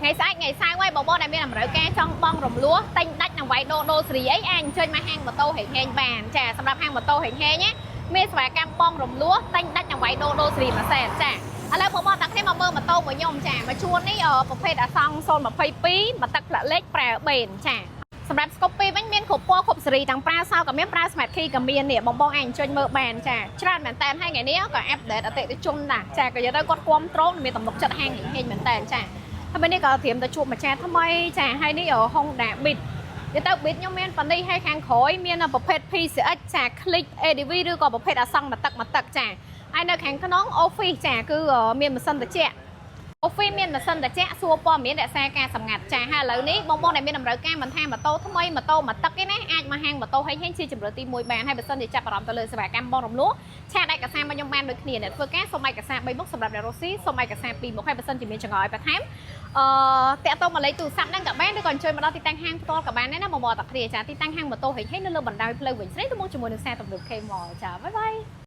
ថ្ងៃស្អែកថ្ងៃសៅរ៍ហើយបងបងដែលមានតម្រូវការចង់បង់រំលោះទិញដាច់និងវាយដូរដូរសេរីអីអាចអញ្ជើញមកហាងម៉ូតូហេងហេងបានចាសម្រាប់ហាងម៉ូតូហេងហេងណាមានសេវាកម្មបង់រំលោះទិញដាច់និងវាយដូរដូរសេរីមួយសែនចាឥឡូវបងបងតាគ្នាមកមើលម៉ូតូមួយខ្ញុំចាមកជួននេះប្រភេទអាសង់022មកទឹកផ្លាកលេខប្រើបេនចាសម្រាប់ Scoopy វិញមានគ្រប់ពណ៌គ្រប់សេរីទាំងប្រើសោក៏មានប្រើ Smart Key ក៏មាននេះបងបងអាចអញ្ជើញមើលបានចាច្រើនមែនតើហើយថ្ងៃនេះក៏ update អតិថិជនដែរចាក៏និយាយទៅគាត់គាំទ្រមានទំនុកចិត្តហាងហេងមែនតើចាហើយពេលនេះក៏ត្រៀមទៅជួបម្ចាស់ថ្មីចាហើយនេះ Honda Beat និយាយទៅ Beat ខ្ញុំមានប៉ានេះហើយខាងក្រោយមានប្រភេទ PCX ចា Click ADV ឬក៏ប្រភេទអាសង់មួយទឹកមួយទឹកចាហើយនៅខាងក្នុង Office ចាគឺមានម៉ាស៊ីនត្រជាក់ Office មានម៉ាស៊ីនត្រជាក់សួរព័ត៌មានរក្សាការសម្ងាត់ចាហើយឥឡូវនេះបងប្អូនដែលមានតម្រូវការមិនថាម៉ូតូថ្មីម៉ូតូមួយទឹកទេណាអាចមកហាងម៉ូតូហេងហេងជាជម្រើសទី1បានហើយបើសិនជាចាប់អារម្មណ៍ទៅលើសេវាកម្មបងរំលោះchat ឯកសារមកខ្ញុំបានដូចគ្នាអ្នកធ្វើការសូមឯកសារ3មុខសម្រាប់អ្នករស់ស៊ីសូមឯកសារ2មុខហើយបើសិនជាមានចម្ងល់ឲ្យបន្ថែមអឺតាក់ទងមកលេខទូរស័ព្ទហ្នឹងក៏បានឬក៏អញ្ជើញមកដល់ទីតាំងហាងផ្ទាល់ក៏បានដែរណាបងប្អូនតាគ្នាចាទីតាំងហាងម៉ូតូហេងហេងនៅលើបណ្ដោយផ្លូវវិញស្រីទៅមុខជាមួយនឹងផ្សារទំនើប K Mall ចា bye bye.